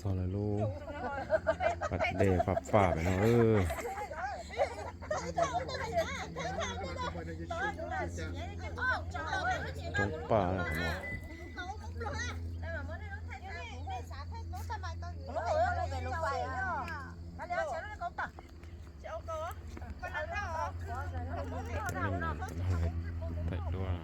Tog lawv lub pas dej paj paj pem no. Roob paj no. Thaij duab.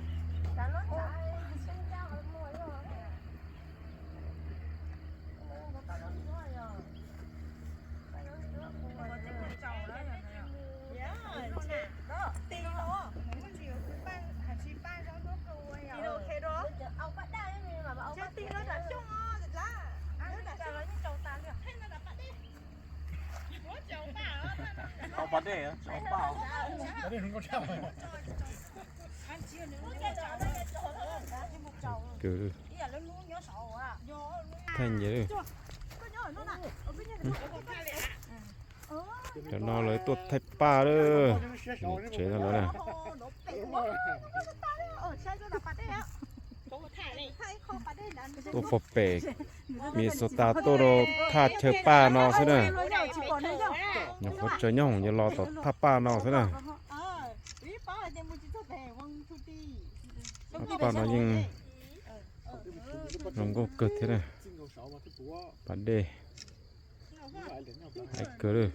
Kws thaij nyias. Cov no lawv tuaj thaij paj lawm. Tsev no lawm na. Tuaj pog pem Minnesota tuaj rau thaj chaw paj no xwb na. Nyuam qhuav tsaws nyob hoom yuav los tom thaj paj no xwb na. Thaj paj no yeej zoo nkauj kawg thiab na. Pas dej hais kawg lawm.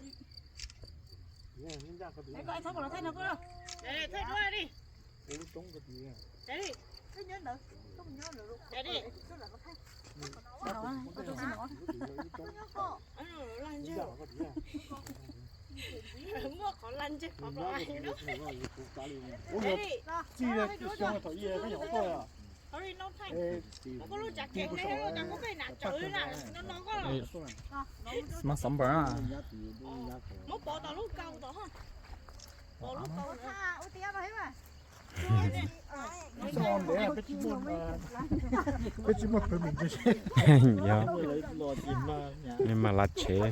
Mas xov npawg. Yog, nej mas lav tsev.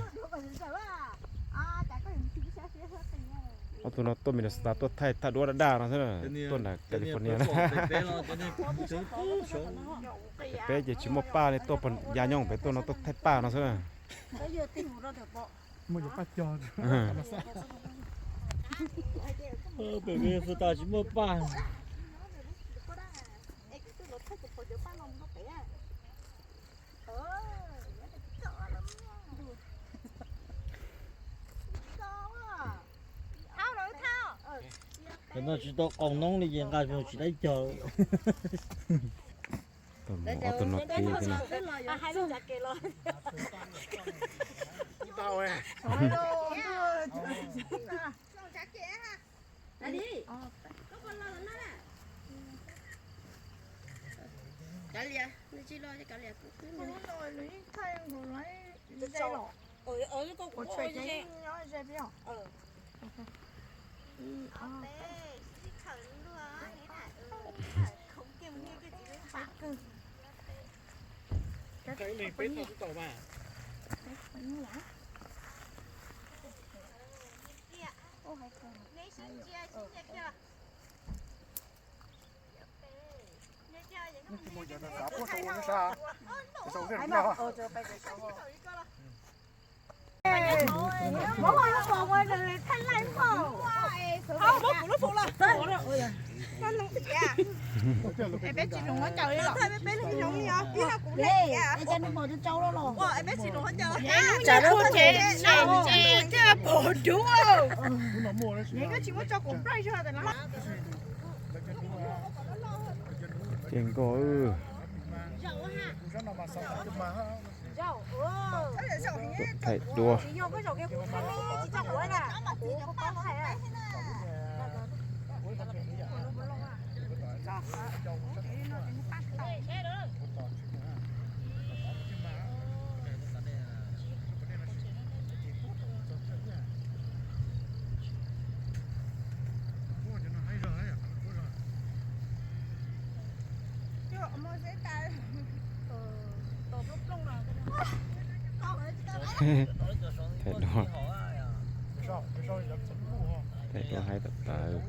Ob tug no tuaj Minnesota tuaj thaij thaj duab daj daj no xwb na, tuaj nram California na. Peb ces tsis muaj paj li, tuaj pog ya nyob pem tuaj no tuaj thaij paj no xwb na. Pem Minnesota tsis muaj paj. Cov no tsis tau qaug noob li ces nqa mus tsis tau cog. Ob tug no thiab. Ces nkauj, tuaj thaij duab. Thaij duab, thaij duab haib tawv tawv.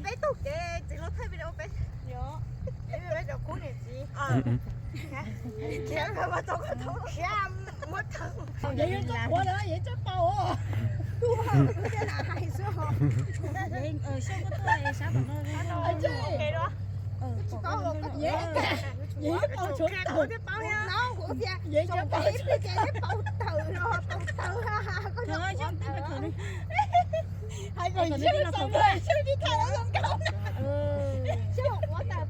Peb tug kev txiv hluas thaij video peb, peb cov qub niam txiv. Khiav muab tau, khiav muab tau. Yeej yuav txoj quav na, yeej txoj paus. Yeej yuav paus tshuav tawm. Yeej yuav paus tshuav tawm. Hais kom seb tau, seb tib thaj zoo nkaus. Seb ua tawm paus tawm,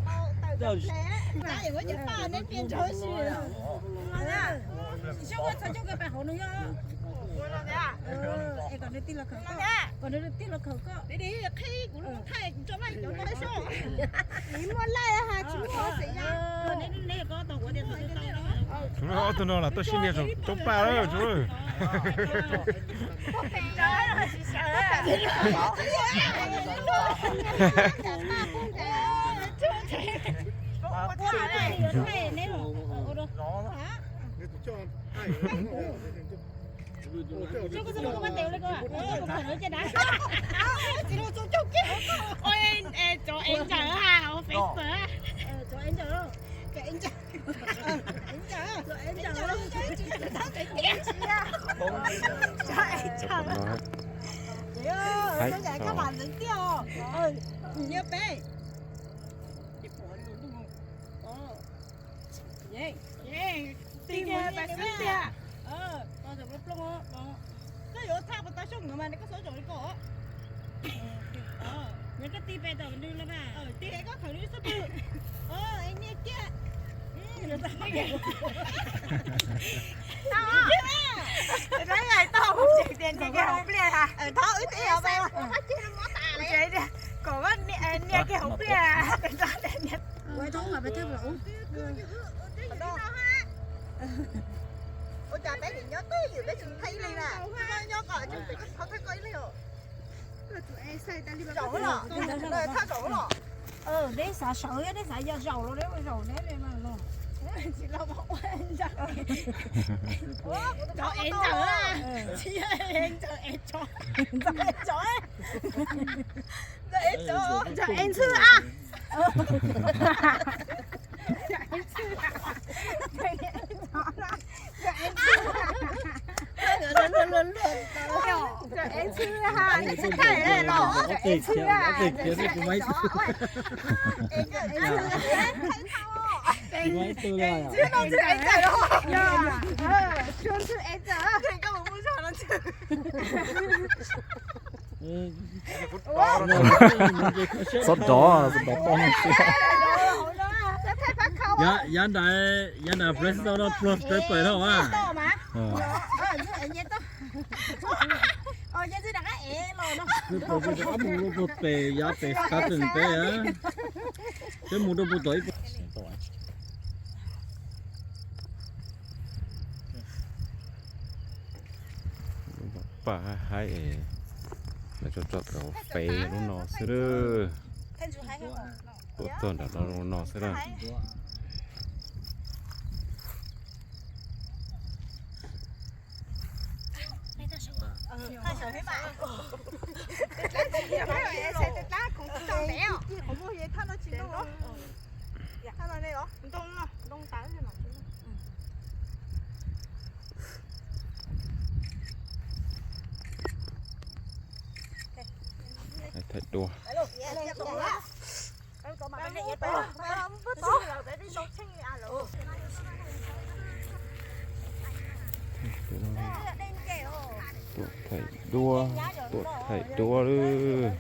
paus tawm tawm ple. Ua cov paj neb pias ntsawg si. Seb ua txog coj kiag pais hauv no yog. Es kom nws tij los khawm koj, kom nws tij los khawm koj. Qhib kuv lub thaij kuv tso laij cov no seb. Tsis muaj laij ha, tsis muaj xeem yas. Ob tug no los tuaj sib niag zoo coob paj lawm. Cov es ntsawm ha, hauv Facebook. Cov es ntsawm. Nyob peb. Tig kiag pais xwb tiag. Koj yuav thaj pas tas soj ntawd mas koj txhob zaum li ko. Yog koj tig pem tom nws los mas. Tig koj khawm nws xub pwg. Es niag kiag. Tau tias niag kiag hauv pliaj ha. Thov wb tib yam. Kom niag kiag hauv pliaj. Ua cas peb nim nyob twj ywm peb tsis thaij ib leeg na? Nyob kom tsis peb thov thaij koj ib leeg os. Zaum los, thaj zaum los. Neb xav sawv, neb xav yog zaum los neb ua zaum neb li no los. Cov es ntxawm, tsis yog es ntxawm, es tsov. Ntxawm es tsov, ntxawm es ntxhw a. Xob dov, xob dov poj ntxoog. Yav nram, yav nram Play Store no pluag pawg pawg dhau a. Nws pom rau qab mus rau puag pem yav pem Scotland peb, peb mus rau puag tom ib Paj haib haib es lawv tso tso tau fev lub no xwb lawm. Tuaj txog nram no xwb lawm. Thaij dua. Tuaj thaij dua, tuaj thaij dua lawm.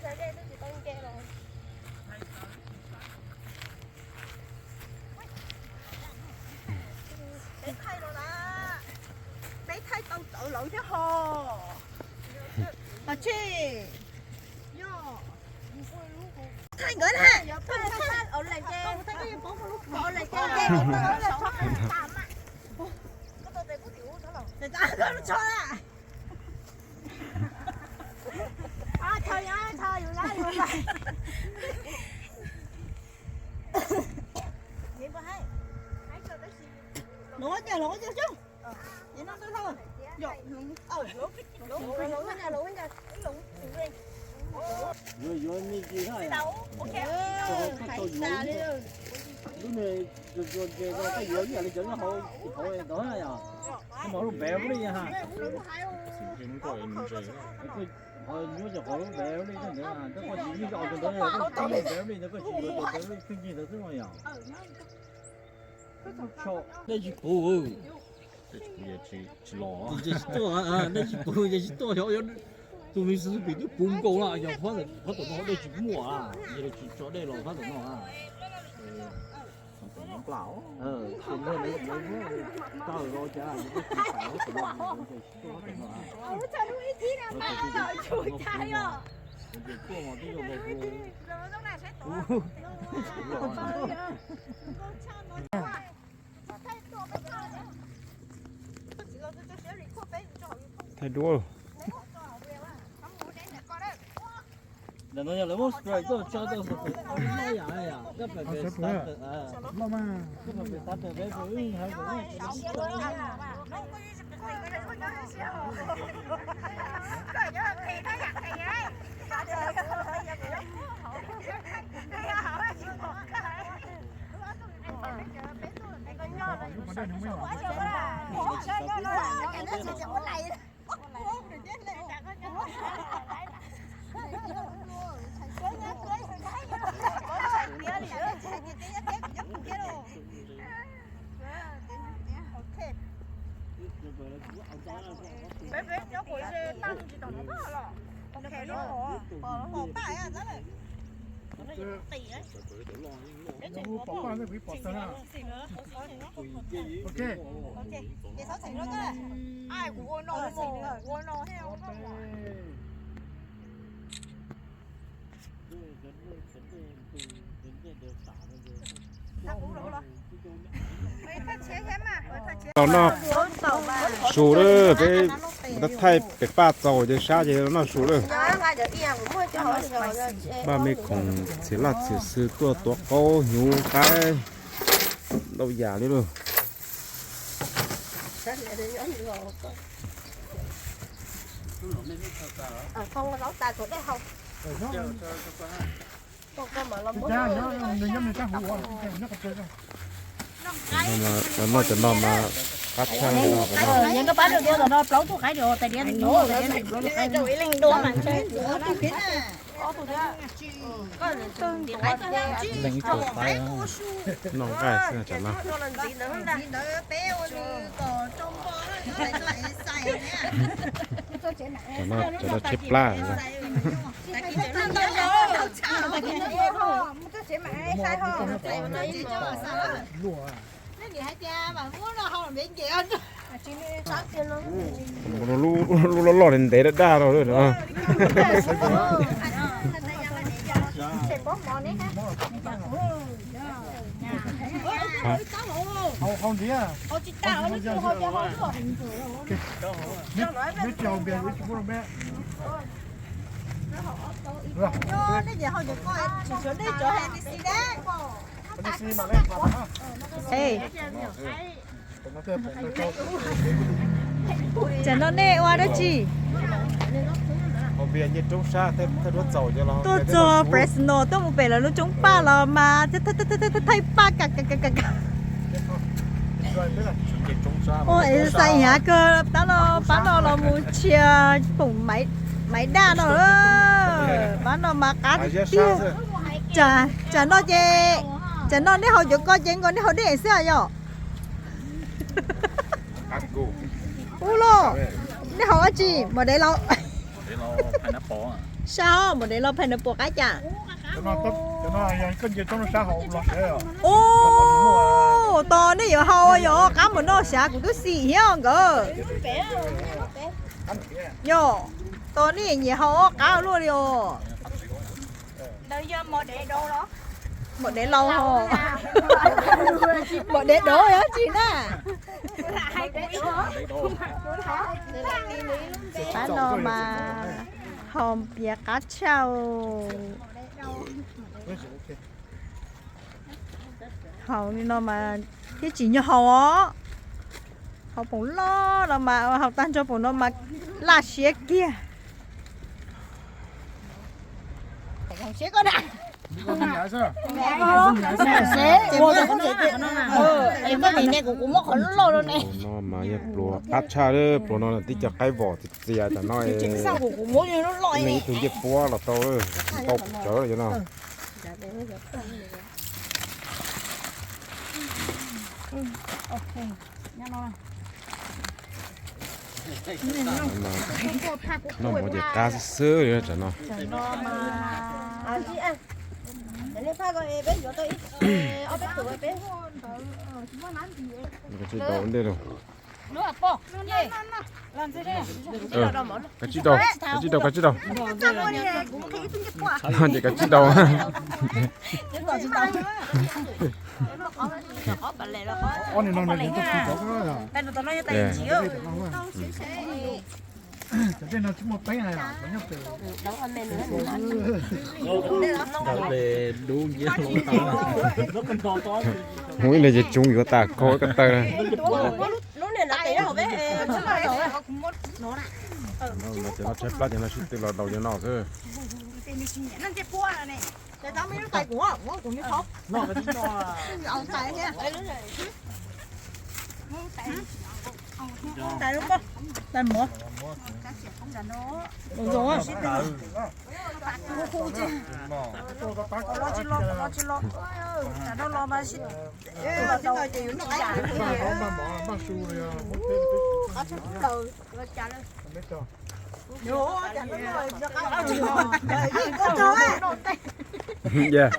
Peb thaij los na, peb thaij tau txawv lawv thiab ho. Los tsis yog thaij nkawd na, thaij ua leej ces, ua leej ces, Los ua cas los ua cas xwb. Ces no ntawd los, yog Lub no, koj yuav ib yam li cov nyob hauv, hauv ntawd yom. Koj mos lub npev li ha. Koj yuav cov qhov lub npev li ntawd, koj tsis yeej cov ntawd, koj tsis yuav cov npev li ntawd, koj tsis yuav cov npev li pheej yig ntawd xwb no yom. Dej tsis puv, dej tsis puv ces tsis tuaj, dej tsis puv ces tsis tuaj, xyov tus nws xwb pim twb puv nkaus lawm, yog phab tom no dej tsis muaj, yog tsis tso dej los phab tom no. Tau los cas, Thaij duab. Ntawm no yog lawv muab spray tuaj tso tau, koj pem pem starter, koj pem pem starter peb pem wb. Tau noj su lawm, peb thaij pem paj txaus ces sab ces noj su lawm. Paj me khoom txiv laj txiv xwm tuaj tuav qaub hnyuv qaib ntau yam li lauj. Cov no mas qab tshaj li no. Yog koj pab dua no plaub tug qaib, tais diav ib tug qaib. Leej ib tug qaib, noj nqaij xwb cov no. Cov no tshaib plab. Lub loj loj ntev daj daj no. Tsam no nej ua dab tsi? Tuaj txog Fresno tuaj mus pem lawv lub roob paj los mas thaij paj. Ua es xais hnyav kawg, pab no, pab no los mus tshia phoom maiv daj no. Pab no mas qab tiag. Tsam no ces, tsam no nej haus cov ko ces nkaus nej haus dej xwb yom? Ub los, nej haus dab tsi? Mos dev los? Sab, mos dev los pineapple qab cas? Ub, tos nej yuav haus yog qab mus noj sav kuv twb xim thiab nkawd. Yog, tos nej nyiam haus qab luaj li os. Mos dev laus, mos dev dov yog tsi na? Pab no mas haus piav qab tshaj. Haus li no mas thiab tsim nyog haus os. Haus poom loj no mas, haus tag nrho poom no mas laj siab kiag. Seb koj na. Seb, es koj nim ne kuv, kuv muab qhov loj loj rau ne. No mas yog pluas qab tshaj, pluas no tib co qaib vom txias txias tam no. Kuv muab loj loj, ib tug ncej puab los tau, tau tsawv cov no. Noj mov ces qab xwb xwb li tam no. Kav tsij tau ua ntej lauj. Kav tsij tau, kav tsij tau, kav tsij tau. Ces kav tsij tau. Hu ib leeg ces tsoov yuav tas koj ko taw. Ces no tshaib plab ces no sib tw los daus cov no xwb. Yeah.